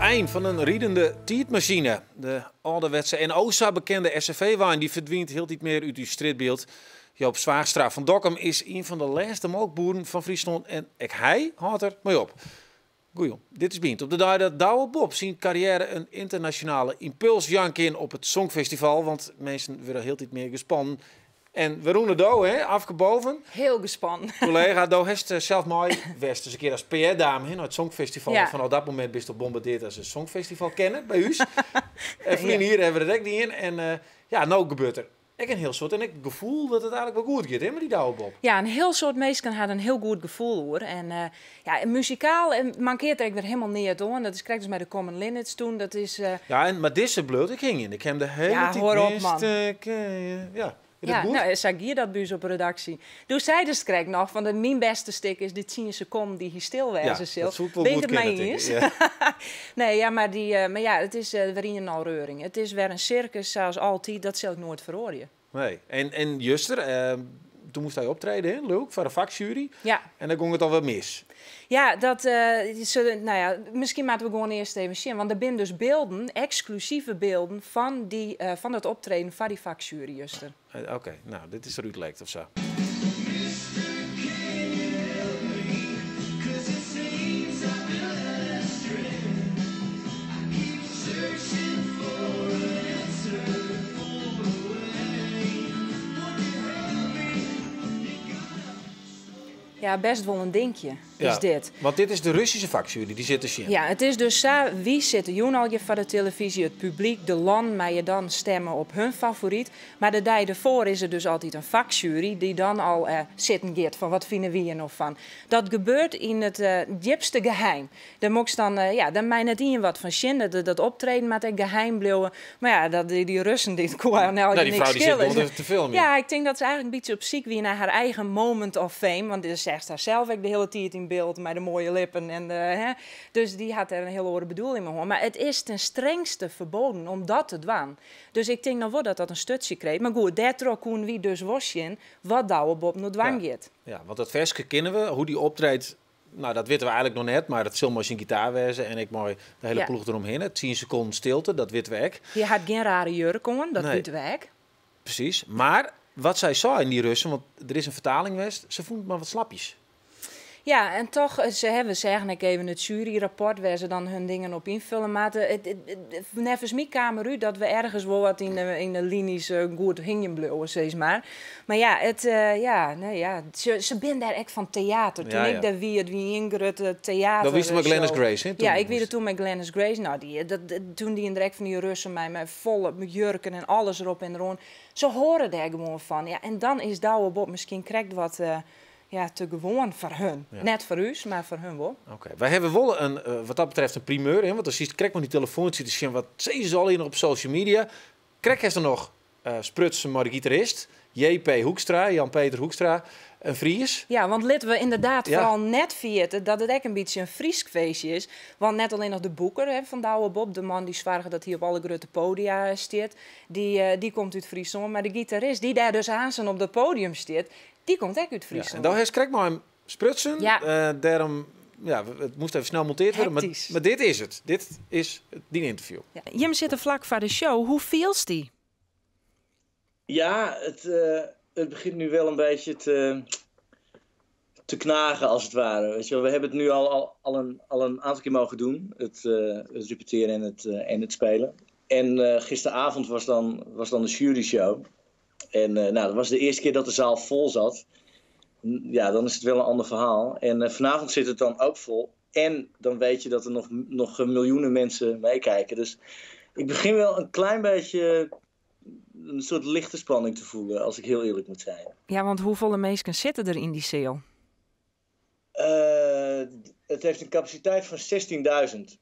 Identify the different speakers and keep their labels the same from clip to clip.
Speaker 1: Ein fan in ridende tiidmasine. De âlderwetse en o sa bekende SRV-wein dy ferdwynt hieltyd mear út ús strjitbyld. Joop Zwaagstra fan Dokkum is ien fan de lêste molkboeren fan Fryslân en ek hy hâldt der mei op. Goejûn, dit is Bynt op de dei dat Douwe Bob syn karriêre in ynternasjonale ympuls jaan kin op it Songfestival, want minsken wurde hieltyd mear gespannen. En we rûnen do, hè, Afke Boven.
Speaker 2: Hiel gespannen.
Speaker 1: Kollega, do hast sels mei west ris in kear as PR-dame, hè, nei it Songfestival.
Speaker 2: Ja.
Speaker 1: En fanôf dat momint bist bombardearre as in Songfestivalkenner by ús. En ferline jier hawwe we dat ek dien. En ja, no gebeurt der ek in hiel soad. En ek it gefoel dat it eigentlik wol goed giet, hè, mei dy Douwe Bob.
Speaker 2: Ja, in hiel soad minsken hawwe in hiel goed gefoel oer. En ja, muzikaal mankeart der ek wer hielendal neat oan. Dat is krekt as mei de Common Linnets toen. Dat is,
Speaker 1: Ja, en, mar dizze bliuwt ek hingjen. Ik ha him de hiele
Speaker 2: Ja,
Speaker 1: tiid
Speaker 2: hoor op, man.
Speaker 1: mist, ja. Is dat
Speaker 2: Ja,
Speaker 1: goed?
Speaker 2: nou, sa gie dat by ús op redaksje. Doe seidest krekt noch fan myn bêste stik is dy 10 sekonden dy't hy stil
Speaker 1: Ja,
Speaker 2: wêze sil.
Speaker 1: dat soe ik wol
Speaker 2: Ben
Speaker 1: goed
Speaker 2: ik it mei
Speaker 1: kinne,
Speaker 2: iens?
Speaker 1: tink ik. Ja.
Speaker 2: Nee, ja, mar dy, mar ja, it is wer ien en al reuring. It is wer in sirkus, sa as altyd. Dat sil ik noait feroarje.
Speaker 1: Nee. En juster, doe moast hy optrede, hè, leuk, foar de faksjuery.
Speaker 2: Ja.
Speaker 1: En dan gie it alwer mis.
Speaker 2: Ja, dat, se, nou ja, miskien moatte we gewoan earst even sjen. Want der binne dus bylden, eksklusive bylden, fan it optreden fan dy faksjuery juster.
Speaker 1: Oké, nou, dit is derút lekt of sa.
Speaker 3: Can you help me? 'Cause it seems I've been led astray. I keep searching for an answer, for a way. Won't you help me?
Speaker 2: Ja, bêst wol in dinkje
Speaker 1: Ja,
Speaker 2: is dit.
Speaker 1: Want dit is de Russyske faksjuery, dy sit te sjen.
Speaker 2: Ja, it is dus sa, wy sitte jûn al foar de televyzje, it publyk, de lannen, meie dan stimme op hun favoryt. Mar de dei derfoar is der dus altyd in faksjuery dy't dan al sitten giet fan wat fine wy hjir no fan. Dat gebeurt yn it djipste geheim. Dêr moatst dan, ja, dêr mei net ien wat fan sjen. Dat optreden moat ek geheim bliuwe. Mar ja, dy Russen dy koene
Speaker 1: Nou,
Speaker 2: no
Speaker 1: dy
Speaker 2: niks
Speaker 1: frou dy sit
Speaker 2: skille.
Speaker 1: gewoan te filmjen.
Speaker 2: Ja, ik tink dat se eigentlik in bytsje op syk wie nei har eigen moment of fame. Want se seachst har sels ek de hiele tiid yn byld mei de moaie lippen. En, hè. Dus dy hat dêr in hiel oare bedoeling mei. Mar it is ten strengste ferbean om dat te dwaan. Dus ik tink noch wol dat dat in sturtsje krige. Mar goed, dêrtroch koene wy dus wol sjen wat Douwe Bob no dwaan giet.
Speaker 1: Ja, want dat ferske kenne we, hoe't dy optreedt, nou, dat witte we eigentlik noch net, mar dat sil mei syn gitaar wêze en ek mei de hiele ploech deromhinne. 10 sekonden stilte, dat witte we ek.
Speaker 2: Hy hat gjin rare jurk oan, dat
Speaker 1: Nee.
Speaker 2: witte we ek.
Speaker 1: Presys. Mar wat sy sei, dy Russen, want der is in fertaling west, se fûnen it mar wat slapjes.
Speaker 2: Ja, en toch, se hawwe seagen ek even it juryrapport wêr't se dan hun dingen op ynfolje moatte. Neffens my kaam derút dat we ergens wol wat yn de linys goed hingjen bliuwe, sis mar. Mar ja, ja, nee, ja, se binne dêr ek fan teäter. Toen ik dêr wie, it wie in grutte teäter.
Speaker 1: Dat wiest mei Glennis Grace, hè?
Speaker 2: Ja, ik wie der toen mei Glennis Grace. Nou, toen diene der ek fan dy Russen mei folle jurken en alles derop en deroan. Se hearre dêr gewoan fan. Ja, en dan is Douwe Bob miskien krekt wat ja, te gewoan foar hun. Net foar ús, mar foar hun wol.
Speaker 1: Oké. Wy hawwe wol in, wat dat betreft in primeur, hè? Want dan siest krekt mei dy telefoan te sjen wat sizze se allegear noch op social media. Krekt hast der noch sprutsen mei de gitarist JP Hoekstra, Jan-Peter Hoekstra, in Fries.
Speaker 2: Ja, want litte we ynderdaad foaral net ferjitte dat it ek in bytsje in Frysk feestje is. Want net allinnich de boeker, hè, fan Douwe Bob, de man dy't soarget dat hy op alle grutte podia stiet, dy komt út Fryslân. Mar de gitarist dy't dêr dus aanst op it poadium stiet, dy komt ek út
Speaker 1: Ja,
Speaker 2: Fryslân.
Speaker 1: en dan hast krekt mei him sprutsen.
Speaker 2: Ja.
Speaker 1: Dêrom, ja, it moast even snel montearre wurde,
Speaker 2: Hektysk.
Speaker 1: mar dit is it. Dit is dyn ynterview.
Speaker 2: Ja. Jim sitte flak foar de show. Hoe fielst dy?
Speaker 4: Ja, het begint nu wel een beetje te knagen, als het ware. Weet je wel, we hebben het nu al een aantal keer mogen doen. Het repeteren en het spelen. En gisteravond was dan de juryshow. En nou, dat was de eerste keer dat de zaal vol zat. Ja, dan is het wel een ander verhaal. En vanavond zit het dan ook vol. En dan weet je dat er nog miljoenen mensen meekijken. Dus ik begin wel een klein beetje een soort lichte spanning te voelen, als ik heel eerlijk moet zijn.
Speaker 2: Ja, want hoefolle minsken sitte der yn dy seal?
Speaker 4: Het heeft een capaciteit van 16.000.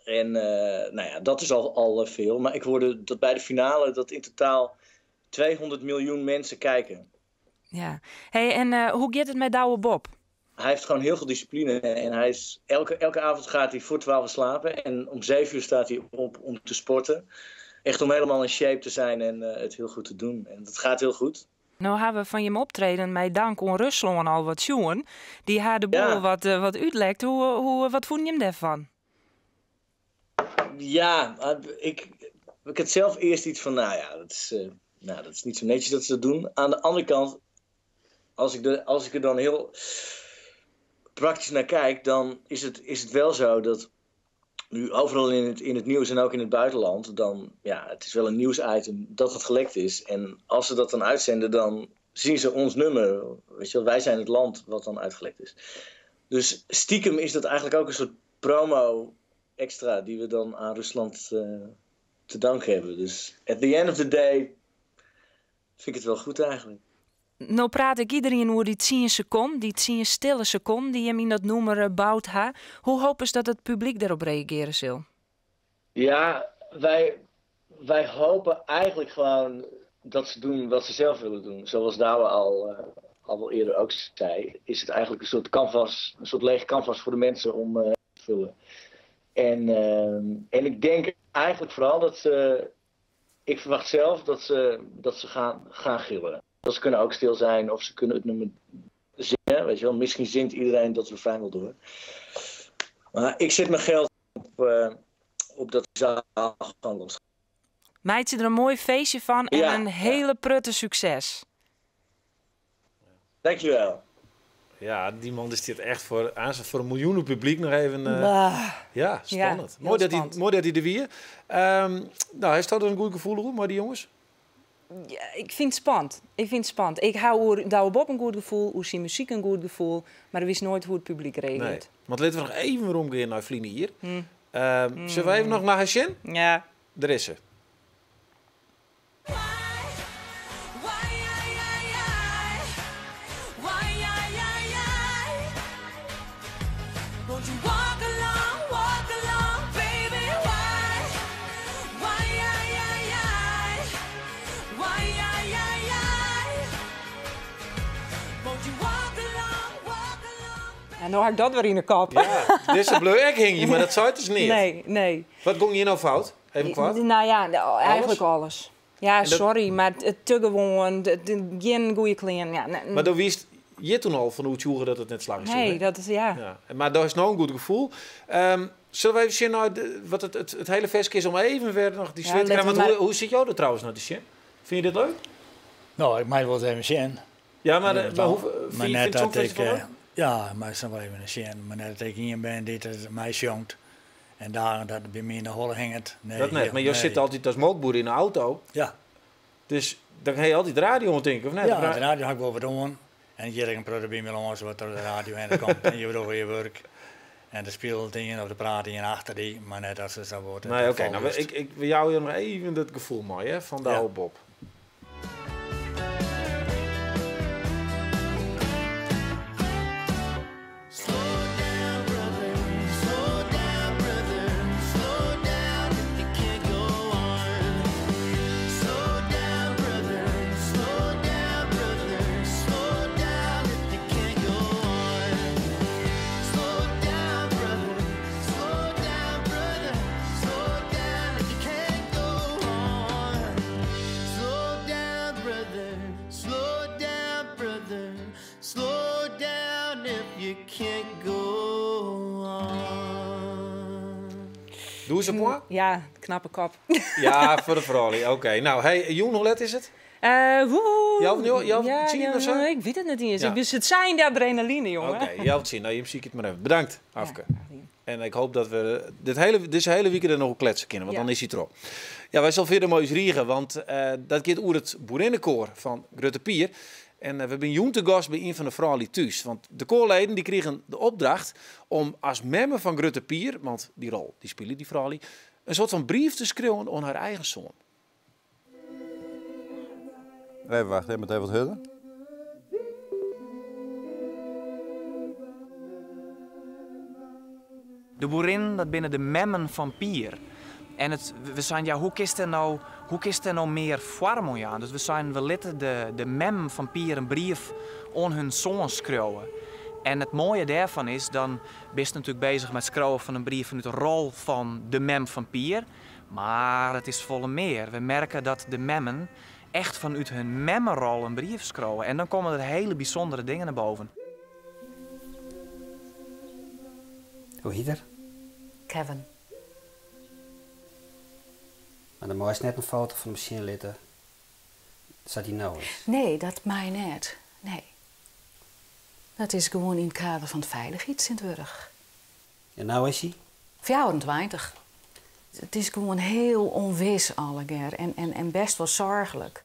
Speaker 4: En nou ja, dat is al veel. Maar ik hoorde dat bij de finale dat in totaal 200 miljoen mensen kijken.
Speaker 2: Ja. Hey, en hoe giet it mei Douwe Bob?
Speaker 4: Hij heeft gewoon heel veel discipline. En hij is, elke avond gaat hij voor 12 slapen. En om 7 uur staat hij op om te sporten. Echt om helemaal in shape te zijn en het heel goed te doen. En dat gaat heel goed.
Speaker 2: No hawwe we fan jim optreden mei dank oan Ruslân al wat sjoen. Dy ha de boel wat útlekt. Wat fûn jim dêrfan?
Speaker 4: Ja, ik, ik had zelf eerst iets van, nou ja, dat is, nou, dat is niet zo netjes dat ze dat doen. Aan de andere kant, als ik er dan heel praktisch naar kijk, dan is het wel zo dat nu overal in het nieuws en ook in het buitenland, dan, ja, het is wel een nieuwsitem dat het gelekt is. En als ze dat dan uitzenden, dan zien ze ons nummer. Weet je wel, wij zijn het land wat dan uitgelekt is. Dus stiekem is dat eigenlijk ook een soort promo extra die we dan aan Rusland te danken hebben. Dus at the end of the day vind ik het wel goed eigenlijk.
Speaker 2: Nou praat ik iedereen over die 10 seconden, die 10 stille seconden die hem in dat nummer bouwt. Ha. Hoe hoop is dat het publiek daarop reageren zal?
Speaker 4: Ja, wij hopen eigenlijk gewoon dat ze doen wat ze zelf willen doen. Zoals Douwe al wel eerder ook zei, is het eigenlijk een soort canvas, een soort leeg canvas voor de mensen om te vullen. En ik denk eigenlijk vooral dat ze, ik verwacht zelf dat ze gaan gillen. Dat ze kunnen ook stil zijn of ze kunnen het nummer zingen, weet je wel. Misschien zingt iedereen dat refrein wel door. Maar ik zet mijn geld op dat de zaal gewoon los.
Speaker 2: Maakt je er een mooi feestje van en
Speaker 4: Ja,
Speaker 2: een
Speaker 4: ja.
Speaker 2: hele prutte succes.
Speaker 4: Dankjewel.
Speaker 1: Ja, die man is dit echt voor, aan voor een miljoenen publiek nog even.
Speaker 2: Bah.
Speaker 1: Ja, spannend.
Speaker 2: Ja, heel
Speaker 1: Mooi dat hij,
Speaker 2: spannend.
Speaker 1: mooi dat hij er weer. Nou, hij staat er een goed gevoel over, maar die jongens.
Speaker 2: Ja, ik vind het spannend. Ik vind het spannend. Ik hou oer Douwe Bob een goed gevoel, oer zijn muziek een goed gevoel, maar er wist nooit hoe het publiek reageert.
Speaker 1: Nee. Want laten we nog even omgaan naar Vline hier. Zullen we even nog naar haar zien?
Speaker 2: Ja.
Speaker 1: Daar is ze.
Speaker 5: Why, I, I, I, why, I, I, I? Won't you walk along, walk along, baby? Why, why, I, I, I, why, I, I, I? Won't you walk along, walk along?
Speaker 2: En nou had ik dat weer in de kop.
Speaker 1: Ja, deze bleu ik hing je, maar dat zou het dus niet.
Speaker 2: Nee, nee.
Speaker 1: Wat ging hier nou fout? Even kwaad.
Speaker 2: Nou ja, nou, eigenlijk alles. Ja,
Speaker 1: dat-
Speaker 2: sorry, maar het te gewoon, geen goede kleren. Ja, nee,
Speaker 1: Maar dan wist je toen al van hoe het joegen dat het net slag is.
Speaker 2: nee,
Speaker 1: hè?
Speaker 2: dat is ja.
Speaker 1: Ja. Maar daar is nou een goed gevoel. Zullen we even zien nou, wat het hele versje is om even weer nog die
Speaker 2: Ja,
Speaker 1: sfeer te
Speaker 2: let
Speaker 1: krijgen? Want
Speaker 2: maar-
Speaker 1: hoe zit jou er trouwens naar de zin? Vind je dit leuk?
Speaker 6: Nou, ik maak wel eens even zin.
Speaker 1: Ja, maar,
Speaker 6: Ja,
Speaker 1: maar hoe,
Speaker 6: maar
Speaker 1: vind je
Speaker 6: net
Speaker 1: het
Speaker 6: dat ik,
Speaker 1: Songfestival leuk?
Speaker 6: ja, maar ik wel even een zin. Maar net dat ik hier ben, die het mij jongt. En daar dat het bij mij in de holle hangt. Nee,
Speaker 1: Dat net,
Speaker 6: hier,
Speaker 1: maar je
Speaker 6: nee.
Speaker 1: zit altijd als melkboer in de auto.
Speaker 6: Ja,
Speaker 1: Dus dan ga je altijd de radio aan denken, of net?
Speaker 6: ja, de radio ga ik wel wat doen. En hier heb ik een product bij me langs wat er de radio en komt. En je wordt over je werk. En de speelt in of de praat in achter die, maar net als het zo wordt.
Speaker 1: Nee,
Speaker 6: het
Speaker 1: oké. nou,
Speaker 6: volgt.
Speaker 1: ik wil jou hier nog even dat gevoel mooi, hè, van de
Speaker 6: Ja.
Speaker 1: oude Bob.
Speaker 3: Slow down, brother. Slow down, brother. Slow down if you can't go on. Slow down, brother. Slow down, brother. Slow down if you can't go on. Slow down, brother. Slow down, brother. Slow down if you can't go on. Slow down, brother. Slow down, brother. Slow down if you can't go on.
Speaker 1: Doe ze maar.
Speaker 2: Ja, knappe kop.
Speaker 1: Ja, voor de vrouw. Oké, nou, hey, Joen, hoe let is het?
Speaker 2: Woehoe.
Speaker 1: Jou of niet? Jou of
Speaker 2: Ja,
Speaker 1: zien
Speaker 2: ja,
Speaker 1: of zo?
Speaker 2: Ik weet het niet eens.
Speaker 1: Ja.
Speaker 2: Ik wist het zijn de adrenaline, jongen.
Speaker 1: Oké, jou het zien. Nou, je ziet het maar even. Bedankt, Afke.
Speaker 2: Ja,
Speaker 1: En ik hoop dat we deze hele weekend er nog kletsen kunnen, want
Speaker 2: Ja.
Speaker 1: dan is hij erop. Ja, wij zullen verder mooi riegen, want dat gaat oer het boerinnenkoor van Grutte Pier. En we zijn jong te gast bij een van de vrouwen thuis. Want de koorleden die kregen de opdracht om als memme van Grutte Pier, want die rol die spelen die vrouwen, een soort van brief te schreeuwen aan haar eigen zoon.
Speaker 7: Even wachten, even wat harder.
Speaker 8: De boerin, dat binnen de memmen van Pier. En het, we zijn, ja, hoe kist er nou, hoe kist er nou meer vorm aan? Dus we zijn, we lieten de mem van Pier een brief aan hun zoon schreeuwen. En het mooie daarvan is, dan ben je natuurlijk bezig met schreeuwen van een brief vanuit de rol van de mem van Pier. Maar het is volle meer. We merken dat de memmen echt vanuit hun memmenrol een brief schreeuwen. En dan komen er hele bijzondere dingen naar boven.
Speaker 9: Hoe heet er?
Speaker 10: Kevin.
Speaker 9: Mar dan meist net in foto fan him sjen litte sa't hy no is.
Speaker 10: Nee, dat mei net. Nee. Dat is gewoan yn it kader fan feilichheid tsjintwurdich.
Speaker 9: En no is hy?
Speaker 10: 24. It is gewoan hiel ûnwis allegear en bêst wol soarchlik.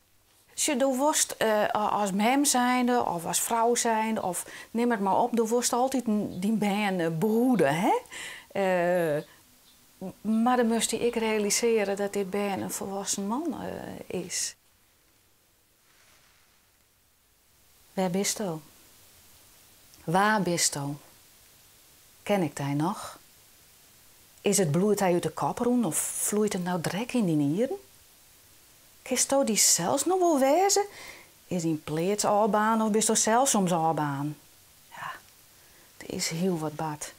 Speaker 10: Sjoch, do wolst as mem zijnde of as frou zijnde of nim it mar op, do wolst altyd dyn bern behoede, hè? Mar dan moatst dy ek realisearje dat dit bern in folwoeksen man is. Wêr bisto? Wa bisto? Ken ik dy noch? Is it bloed dy út de kop rûn of floeit der no drek yn dyn ieren? Kinsto dysels noch wol wêze? Is dyn pleats ôfbaarnd of bisto sels soms ôfbaarnd? Ja, der is hiel wat bard.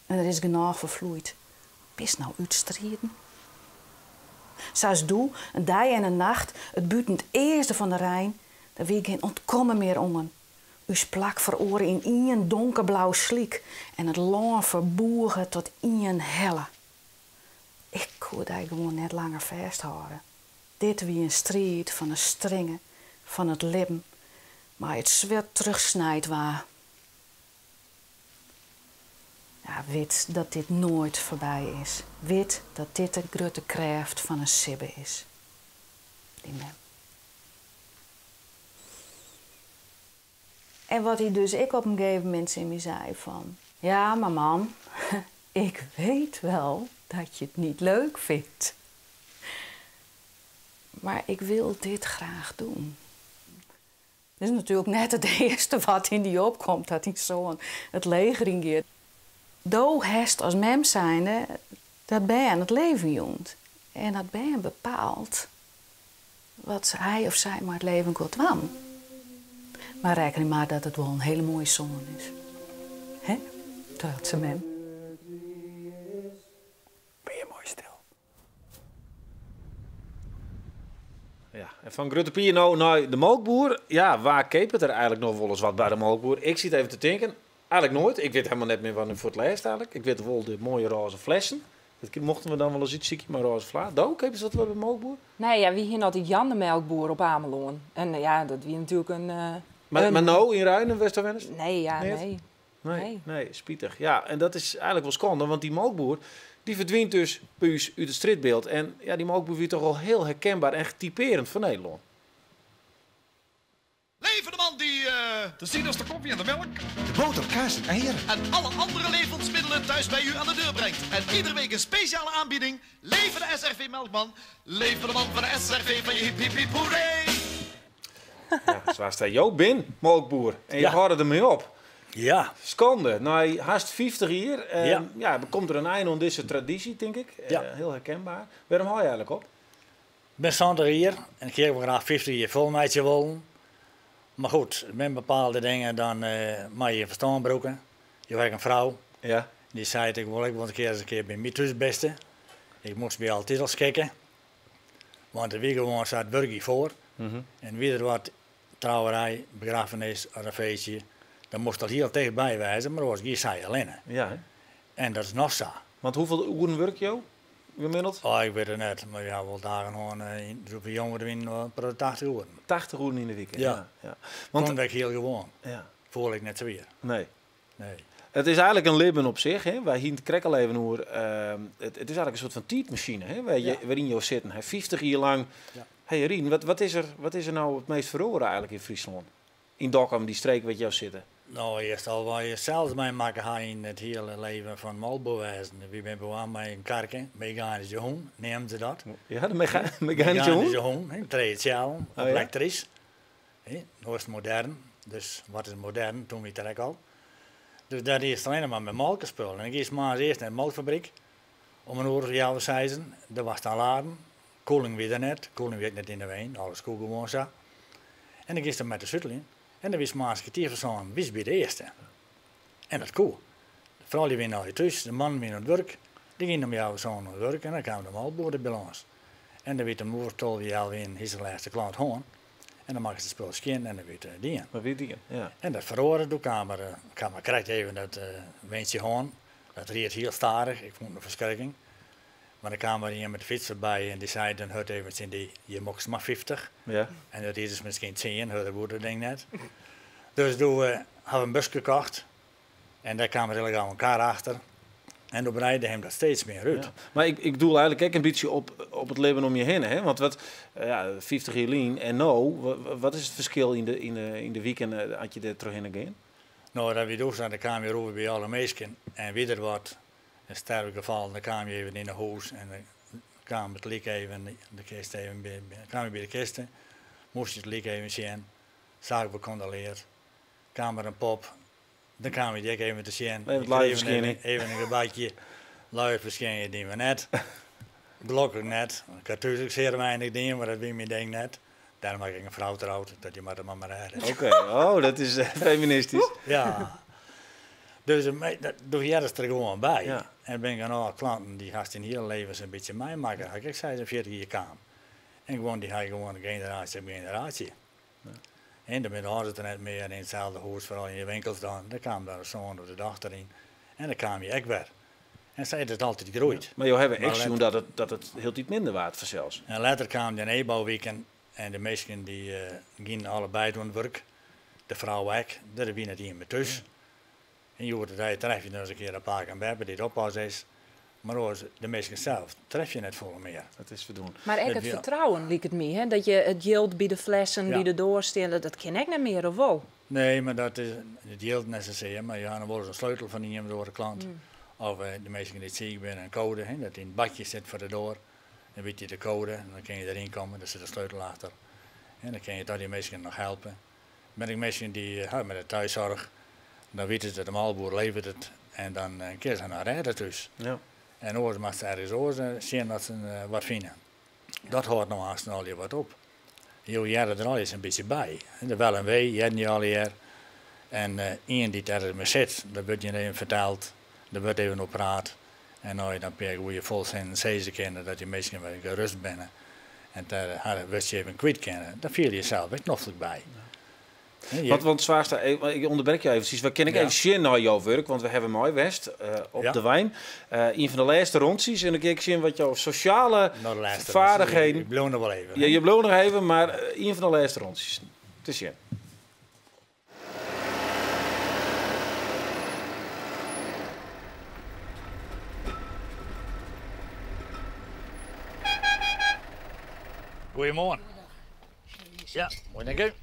Speaker 10: En der is genôch ferfloeid. Bist no útstriden? Sa as doe, in dei en in nacht, it bûten it earste fan de rein, der wie gjin ûntkommen mear oan. Us plak feroare yn ien donkerblau slyk en it lân ferbûge tot ien helle. Ik koe dy gewoan net langer fêsthâlde. Dit wie in striid fan 'e stringe fan it libben, mei it swurd trochsnijd waar. Ja, wit dat dit noait foarby is. Wit dat dit de grutte krêft fan in sibbe is. Dyn mem. En wat hy dus ek op in gegeven momint tsjin my sei fan... Ja, maar mam, ik weet wel dat je het niet leuk vindt. Maar ik wil dit graag doen. Dat is natuerlik net it earste wat yn dy opkomt, dat dyn soan it leger yn giet. Do hast as mem zijnde dat bern it leven jûn. En dat bern bepaalt wat hy of sy mei it leven giet dwaan. Mar rekkenje mar dat it wol in hiele moaie soan is. Hè? Trotse mem.
Speaker 1: Ben je moai stil. Ja, en fan Grutte Pier no nei de molkboer. Ja, wa keapet der eigenlik noch wolris wat by de molkboer? Ik sit even te tinken. Eigenlik noait. Ik wit hielendal net mear wannear foar it lêst eigenlik. Ik wit wol de moaie rôze flessen. Dat mochten we dan wolris útsykje, mar rôze fla. Do, keapest wat by de molkboer?
Speaker 2: Nee, ja, wy hiene altyd Jan de melkboer op Amelân. En ja, dat wie natuerlik in
Speaker 1: Mar no yn Ruinen, wêr'tsto wennest?
Speaker 2: Nee, ja,
Speaker 1: Net?
Speaker 2: nee.
Speaker 1: Nee,
Speaker 2: Nee.
Speaker 1: nee, spitich. Ja, en dat is eigenlik wol skande, want dy molkboer dy ferdwynt dus by ús út it strjitbyld. En ja, dy molkboer wie toch al hiel herkenber en typearjend foar Nederlân.
Speaker 11: Leve de man die de sinas, de koffie en de melk. De boter, kaas en eieren. En alle andere levensmiddelen thuis bij u aan de deur brengt. En iedere week een speciale aanbieding. Leve de SRV Melkman. Leve de man van de SRV van je hip hip hip hoeré.
Speaker 1: Ja, sa jo binne molkboer. En je
Speaker 6: Ja.
Speaker 1: hâlde dermei op.
Speaker 6: Ja.
Speaker 1: Skande. Nei hast 50 jier.
Speaker 6: Ja.
Speaker 1: Ja, komt der in ein oan dizze tradysje, tink ik.
Speaker 6: Ja.
Speaker 1: Hiel herkenber. Wêrom hâlde je eigenlik op?
Speaker 6: Ik bin 70 jier en ik hie wol graach 50 jier fol meitsje wollen. Mar goed, der binne bepaalde dingen, dan moatte je je ferstân brûke. Jo ha in frou.
Speaker 1: Ja.
Speaker 6: Dy sei, ik wol ek wol ris in kear by my thús biste. Ik moast my altyd al skikke. Want it wie gewoan sa, it wurk gie foar. En wie der wat trouwerij, begraffenis of in feestje, dan moast dat hiel tichtby wêze, mar oars gie sy allinne.
Speaker 1: Ja, hè?
Speaker 6: En dat is noch sa.
Speaker 1: Want hoefolle oeren wurkje jo gemiddeld?
Speaker 6: Oh, ik wit it net, mar ja, wol dagen hân, doe't we jonger wiene, wol per 80 oeren.
Speaker 1: 80 oeren yn de wike?
Speaker 6: Ja.
Speaker 1: Ja, ja. Want
Speaker 6: Komt ek hiel gewoan.
Speaker 1: Ja.
Speaker 6: Foel ik net swier.
Speaker 1: Nee.
Speaker 6: Nee.
Speaker 1: It is eigenlik in libben op sich. Hè? Wy hiene it krekt al even oer. It is eigenlik in soart fan tiidmasine, hè? Wêryn jo sitten. Hè? 50 jier lang.
Speaker 6: Ja.
Speaker 1: Hey, Rien, wat is der no it meast feroare eigenlik yn Fryslân? Yn Dokkum, dy streek wêr't jo sitte?
Speaker 6: No, earst al wat je sels meimakke ha yn it hiele leven fan molkboer wêzen. Wy binne begûn mei in karke, meganyske hûn, neame se dat.
Speaker 1: Ja, de meganyske hûn?
Speaker 6: Meganyske hûn, hè, trije tsjellen,
Speaker 1: Oh, ja?
Speaker 6: elektrysk. Hè, no is it modern, dus wat is modern, doe wie it ek al. Dus dat is allinne mar mei molkespul. En dan giest moarns earst nei de molkfabryk, om in oere of healwei seizen, dêr was dan laden. Koeling wie der net, koeling wie ek net yn de wein, alles koe gewoan sa. En dan giest dan mei te suteljen. En dan wist moarns kertier foar sânen, wist by de earste. En dat koe. De froulju wiene al thús, de mannen wiene oan it wurk. Dy giene om healwei sânen oan it wurk en dan kaam de molkboer der by lâns. En dan wie it om oer 12 healwei ienen, hie se de lêste klant hân. En dan makke se it spul skjin en dan wie it dien.
Speaker 1: Maar wie it dien, ja.
Speaker 6: En dat feroare, doe kaam er krekt even dat weintsje hân. Dat ried hiel stadich, ik fûn it in ferskrikking. Maar dan kwam er iemand met de fiets voorbij en die zei dan hurt even in die, je mocht maar 50.
Speaker 1: Ja.
Speaker 6: En dat is dus misschien 10, hurt de ding net. Dus toen hebben we een bus gekocht en daar kwam er heel een kar achter. En toen breidde hem dat steeds meer uit.
Speaker 1: Ja. Maar ik doel eigenlijk ook een beetje op het leven om je heen. Hè? Want wat, ja, 50 jaar lien en nou, wat is het verschil in de weekend als je er terug in gaat?
Speaker 6: Nou, dat we doen, dan kwam je over bij alle meisjes en wie er wat een sterk geval, dan kwam je even in de huis en dan kwam het lijk even, de kist even bij, kwam je bij de kisten, moest je het lijk even zien, zaak becondoleerd, kwam er een pop, dan kwam je die ook even te zien.
Speaker 1: Even het luier verschijnen.
Speaker 6: Even een gebakje, luier verschijnen die we net. Gelukkig net. Ik had natuurlijk zeer weinig dingen, maar dat wie mijn ding net. Daarom heb ik een vrouw trouwd, dat je maar de mama redden.
Speaker 1: Oké, oh, dat is feministisch.
Speaker 6: Ja. Dus dat doe jij er gewoon bij.
Speaker 1: Ja.
Speaker 6: En ben ik aan alle klanten die gast in heel leven een beetje meemaken. Ik zei ze 40 jaar kwam. En gewoon die ga je gewoon generatie op generatie.
Speaker 1: Ja.
Speaker 6: En dan hadden ze het net meer in hetzelfde huis, vooral in je winkels dan. Dan kwam daar de zoon of de dochter in. En dan kwam je ook weer. En zij het altijd groeit.
Speaker 1: Ja. Maar joh, hebben
Speaker 6: Maar
Speaker 1: echt zien dat het heel iets minder waard vanzelfs.
Speaker 6: En later kwam de E-bouwweekend en de meesten die gingen allebei doen werk. De vrouw ook, daar ben je net in meer thuis.
Speaker 1: Ja.
Speaker 6: En je hoort het, hij tref je nog eens een keer een paar keer bij, die het oppas is. Maar hoor, de meesten zelf tref je net vol meer.
Speaker 1: Dat is verdoen.
Speaker 2: Maar ook
Speaker 6: Dat
Speaker 2: het
Speaker 6: ja.
Speaker 2: vertrouwen liep het me, hè? Dat je het jild bij de flessen,
Speaker 6: Ja.
Speaker 2: bij de doorstellen, dat ken ik niet meer, of wel?
Speaker 6: Nee, maar dat is het jild net zozeer. Maar je had wel eens een sleutel van iemand door de klant.
Speaker 2: Mm.
Speaker 6: Of de meesten die ziek zijn, een code, hè, dat in het badje zit voor de deur. Dan weet je de code en dan kun je erin komen, daar zit de sleutel achter. En dan kun je toch die mensen nog helpen. Ben ik mensen die met de thuiszorg, dan weten ze dat de maalboer levert het en dan kun je ze naar redden thuis.
Speaker 1: Ja.
Speaker 6: En oors mag ze ergens oors zien dat ze wat vinden. Dat hoort nou haast al je wat op. Je jaren er al eens een beetje bij. En de wel en wee, jij niet al hier. En iemand die daar mee zit, dat wordt je even verteld, daar wordt even op praat. En nou je dan per hoe je vol zijn en zezen kennen, dat je misschien wel gerust bent. En daar haar wist je even kwijt kennen, daar viel je zelf ook nog bij.
Speaker 1: Ja.
Speaker 6: Hè, je
Speaker 1: Want Zwaagstra, ik onderbreek je even. Waar ken ik
Speaker 6: Ja.
Speaker 1: even zien naar jouw werk, want we hebben mooi West op
Speaker 6: Ja.
Speaker 1: de wijn. Een van de laatste rondjes en dan kijk ik zien wat jouw sociale
Speaker 6: Nou, de laatste
Speaker 1: vaardigheden.
Speaker 6: rondjes. Ik blijf nog wel even,
Speaker 1: Ja,
Speaker 6: hè?
Speaker 1: je blijft nog even, maar een van de laatste rondjes. Te zien.
Speaker 6: Goedemorgen. Ja, mooi, dank u.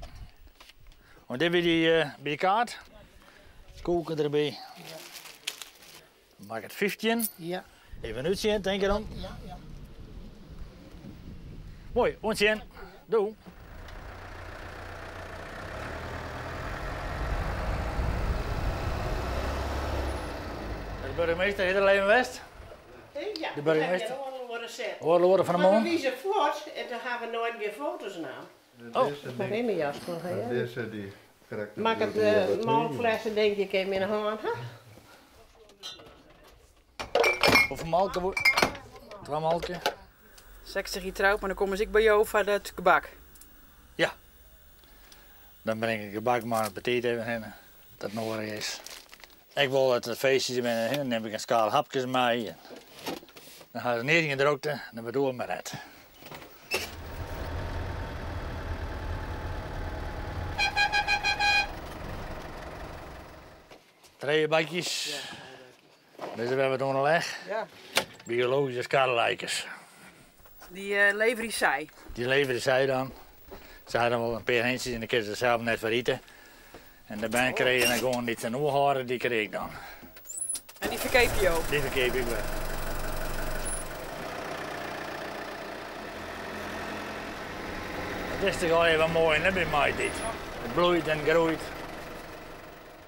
Speaker 6: Want dit weer die bij de kaart. Koken erbij.
Speaker 12: Ja.
Speaker 6: Maak het 15.
Speaker 12: Ja.
Speaker 6: Even uitzien, denk je dan?
Speaker 12: Ja, ja.
Speaker 6: Mooi, ontzien. Doei. De burgemeester, heet er even West?
Speaker 12: Ja,
Speaker 6: De burgemeester.
Speaker 12: Oorloren
Speaker 6: van de
Speaker 12: Maar
Speaker 6: man.
Speaker 12: we wiezen voort en daar hebben we nooit meer foto's naar.
Speaker 6: Oh.
Speaker 12: Maar in mijn jas nog, hè?
Speaker 7: Dat is die karakter.
Speaker 12: Maak het maalflessen denk ik even in de hand. Hè?
Speaker 6: Hoeveel malken wo- 2 malken.
Speaker 13: 60 jaar trouwd, maar dan kom eens ik bij jou voor het gebak.
Speaker 6: Ja. Dan breng ik gebak maar een petit even heen. Dat nodig is. Ik wil dat het feestje ben, hè, dan neem ik een schaal hapjes mee. Dan gaan ze neer in de drukte, dan bedoel ik maar het. 2 bakjes. Dus we hebben het onderleg.
Speaker 13: Ja.
Speaker 6: Biologische schalenlijkers.
Speaker 13: Die leveren zij.
Speaker 6: Die leveren zij dan. Zij hadden wel een paar hentjes en dan kunnen ze zelf net verrieten. En daarbij kreeg je dan gewoon iets aan oorharen, die kreeg ik dan.
Speaker 13: En die verkeep je ook?
Speaker 6: Die verkeep ik wel. Het is toch al even mooi, hè, bij mij dit. Het bloeit en groeit.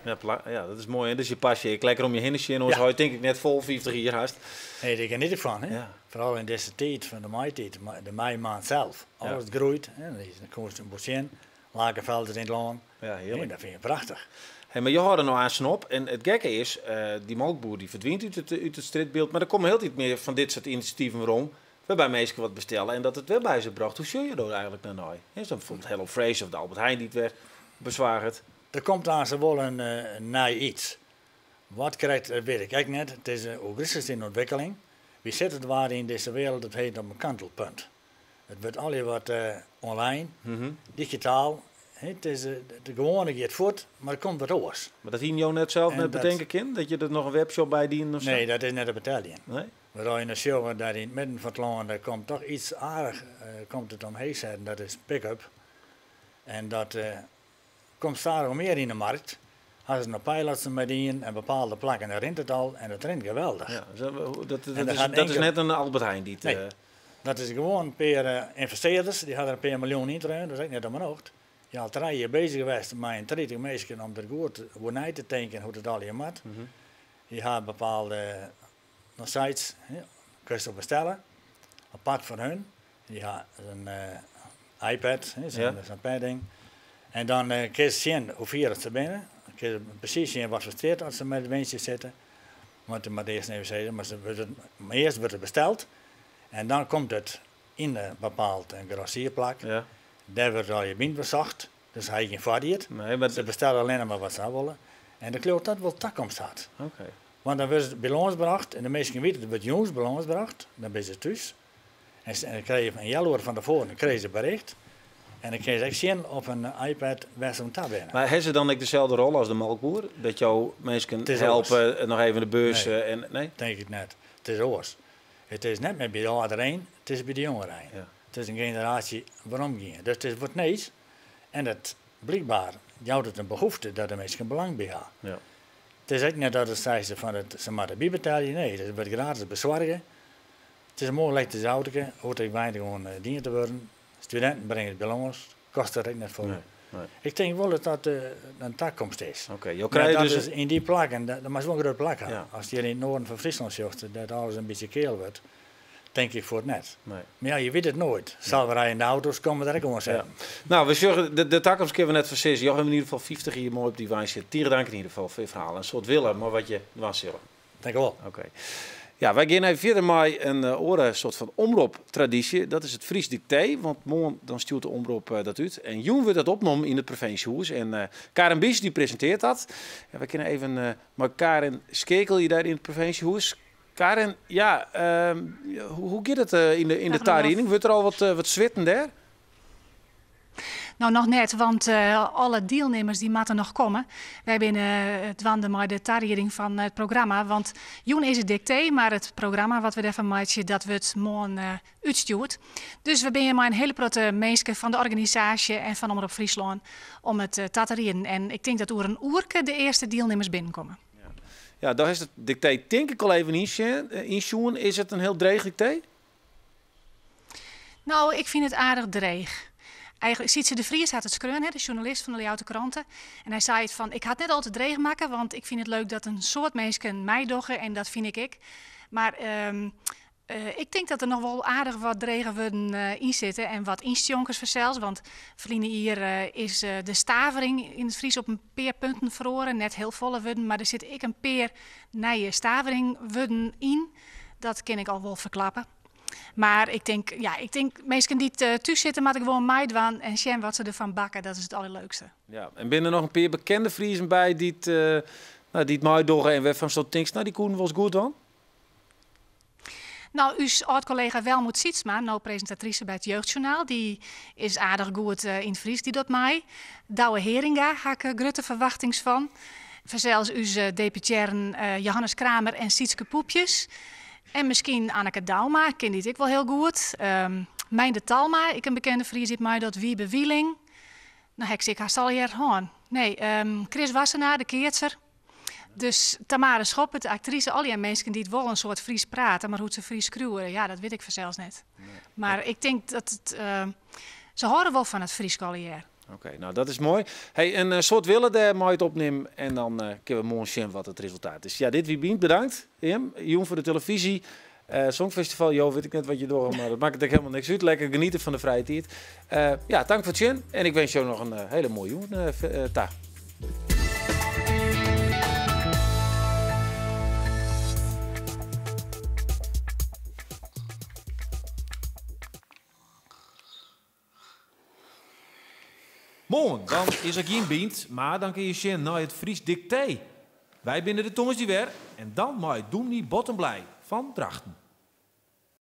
Speaker 1: Ja, ja, dat is mooi. Hè? Dus je pasje, ik lekker om je heen zien. Ons
Speaker 6: Ja.
Speaker 1: denk ik net vol 50 jaar haast.
Speaker 6: Nee, ik geniet ervan. Hè?
Speaker 1: Ja.
Speaker 6: Vooral in deze tijd van de maaitijd, de meimaand zelf.
Speaker 1: Ja.
Speaker 6: Alles groeit. Hè? Dan is een een bosje, lakenvelden in het land.
Speaker 1: Ja, heerlijk.
Speaker 6: Nee, dat vind je prachtig.
Speaker 1: Hey, maar je houdt er nou aan snop. En het gekke is, die melkboer die verdwijnt uit het straatbeeld. Maar er komen heel iets meer van dit soort initiatieven rond. Waarbij mensen wat bestellen en dat het weer bij ze bracht. Hoe zul je dat eigenlijk naar nou? Is dan bijvoorbeeld Hello Fresh of de Albert Heijn die het werd bezwaard.
Speaker 6: Er komt aan ze wel een nieuw iets. Wat krijgt, dat weet ik eigenlijk net. Het is ook is in ontwikkeling. Wy sitte it waar yn dizze wereld, dat heet op in kantelpunt. It wurdt allegear wat online, digitaal. Het is, de gewoane giet fuort, mar der komt wat oars.
Speaker 1: Mar dat hiene jo net sels
Speaker 6: En
Speaker 1: net
Speaker 6: dat-
Speaker 1: betinke kinnen? Dat je der noch in webshop by dienen of sa?
Speaker 6: Nee, dat is net te beteljen.
Speaker 1: Nee?
Speaker 6: We rijden naar sjogge daar yn it midden fan it lân, daar komt toch iets aardich, komt it omheech setten, dat is pick-up. En dat komt stadichoan mear yn de markt. Ha se noch pilots mei dien en bepaalde plakken, daar rint it al en it rint geweldich.
Speaker 1: Ja, dus dat,
Speaker 6: En
Speaker 1: dat,
Speaker 6: er
Speaker 1: is,
Speaker 6: gaat
Speaker 1: dat is
Speaker 6: enkel-
Speaker 1: net in Albert Heijn dy't.
Speaker 6: Nee. Dat is gewoan in pear ynvestearders, dy ha der in pear miljoen yn treaun, dat is ek net om 'e nocht. Dy al 3 jier bezich west mei in 30 minsken om der goed oer nei te tinken hoe't it allegear moat. Dy ha bepaalde sites, hè, kinst op bestelle, apart foar hun. Dy ha in iPad, hè, sa'n padding. En dan kinst sjen hoe fier dat se binne. Dan kinst presys sjen wat foar strjitte as se mei de winstjes sitte. Want je moatte earst even sizze, mar se wurdt it, mar earst wurdt it besteld en dan komt it yn in bepaald grossierplak. Dêr wurdt allegear by besocht, dus ha je gjin foarried.
Speaker 1: Nee, mar
Speaker 6: Se bestelle allinnich mar wat se ha wolle. En ik leau dat dat wol takomst hat. Want dan wurdt it by lâns brocht en de minsken witte, it wurdt jûns by lâns brocht, dan binne se thús. En dan krije je in healoere fan tefoaren, dan krije se bericht. En dan kinne se ek sjen op in iPad wêr't se oan ta binne.
Speaker 1: Mar ha se dan ek deselde rol as de molkboer? Dat jo minsken
Speaker 6: Het is
Speaker 1: helpe,
Speaker 6: oars.
Speaker 1: noch even de bus,
Speaker 6: Nee.
Speaker 1: en, nee?
Speaker 6: Tink ik net. It is oars. It is net mear by de âlderein, it is by de jongerein. It is in generaasje weromgien. Dus it is wat nijs. En dat blykber jout it in behoefte dat de minsken belang by ha. It is ek net dat it seist fan it, se moatte bybetelje. Nee, it wurdt gratis besoarge. It is in moai elektrysk autoke, hoecht ek weinich oan dien te wurden. Studinten bringe it by lâns, kostet ek net folle.
Speaker 1: Nee, nee.
Speaker 6: Ik tink wol dat dat in takomst is.
Speaker 1: Oké, jo
Speaker 6: Maar
Speaker 1: krije
Speaker 6: dat
Speaker 1: dus
Speaker 6: is yn dy plakken, dat moatst wol in grut plak ha. As je yn it noarden fan Fryslân sjochst, dêr't alles in bytsje keal wurdt, tink ik fuort net.
Speaker 1: Nee.
Speaker 6: Mar ja, je wit it noait. Selsrijdende auto's komme der ek oan setten.
Speaker 1: Ja. Nou, we sjogge, de takomst kinne we net foarsizze. Jo hawwe yn ieder gefal 50 jier moai op dy wein sitten. Tige dank yn ieder gefal foar je ferhaal. In soad wille, mar wat je dwaan sille.
Speaker 6: Dank u wol.
Speaker 1: Oké. Ja, wy gean even fierder mei in oare soart fan omroptradysje. Dat is it Frysk Diktee, want moarn dan stjoert de omrop dat út. En jûn wurdt dat opnommen yn it provinsjehûs. En Karen Bies die presintearret dat. En wy kinne even mei Karen skeakelje dêr yn it provinsjehûs. Karen, hoe giet it yn de
Speaker 14: Dag, Rudolf.
Speaker 1: tarieding? Wurdt der al wat switten dêr?
Speaker 14: Nou, noch net, want alle dielnimmers dy moatte noch komme. Wy binne dwaande mei de tarieding fan it programma, want jûn is it diktee, mar it programma wat we dêrfan meitsje, dat wurdt moarn útstjoerd. Dus we binne mei in hiele protte minsken fan de organisaasje en fan Omrop Fryslân om it ta te rieden. En ik tink dat oer in oerke de earste dielnimmers binnenkomme.
Speaker 1: Ja, dan is it diktee tink ik al even ynsjoen. Is it in hiel dreech diktee?
Speaker 14: Nou, ik fyn it aardich dreech. Eigentlik, Sietse de Vries hat it skreaun, hè, de sjoernalist fan de Ljouwerter Krante. En hy sei it fan, ik ha it net al te dreech makke, want ik fyn it leuk dat in soad minsken meidogge en dat fyn ik ek. Mar ik tink dat der noch wol aardich wat drege wurden yn sitte en wat ynstjonkers fansels, want ferline jier is de stavering yn it Frysk op in pear punten feroare. Net hiel folle wurden, mar der sitte ek in pear nije staveringwurden yn. Dat kin ik al wol ferklappe. Mar ik tink, ja, ik tink minsken dy't thús sitte moatte gewoan meidwaan en sjen wat se derfan bakke. Dat is it allerleukste.
Speaker 1: Ja, en binne der noch in pear bekende Friezen by dy't meidogge en wêrfan'tsto tinkst, nou, dy koenen wolris goed dwaan?
Speaker 14: Nou, ús âld-kollega Welmoed Sietsma, no presintatrise by it Jeugdjournaal, dy is aardich goed yn it Frysk, dy docht mei. Douwe Heeringa ha ik grutte ferwachtings fan. Fansels ús deputearren Johannes Kramer en Sietske Poepjes. En miskien Anneke Douma, kin dy't ek wol hiel goed. Meindert Talma, ek in bekende Fries dy't meidocht. Wiebe Wieling. Nou ha ik se ek hast allegear hân. Nee, Chris Wassenaar, de keatser. Dus Tamara Schoppert, de aktrise, allegear minsken dy't wol in soad Frysk prate, mar hoe't se Frysk skriuwe, ja, dat wit ik fansels net. Mar ik tink dat it, se hâlde wol fan it Frysk allegear.
Speaker 1: Oké, nou dat is moai. Hey, in soad wille dêr mei it opnimmen en dan kinne we moarn sjen wat it resultaat is. Ja, dit wie Bynt, bedankt. Jim, jûn foar de televyzje. Songfestival, jo, wit ik net wat je dogge, mar dat makket ek hielendal niks út. Lekker geniete fan de frije tiid. Ja, tank foar it sjen en ik winsk jo noch in hiele moaie jûn ta. Moarn, dan is der gjin Bynt, mar dan kinne je sjen nei it Frysk Diktee. Wy binne der tongersdei wer en dan mei dûmny Bottenbley fan Drachten.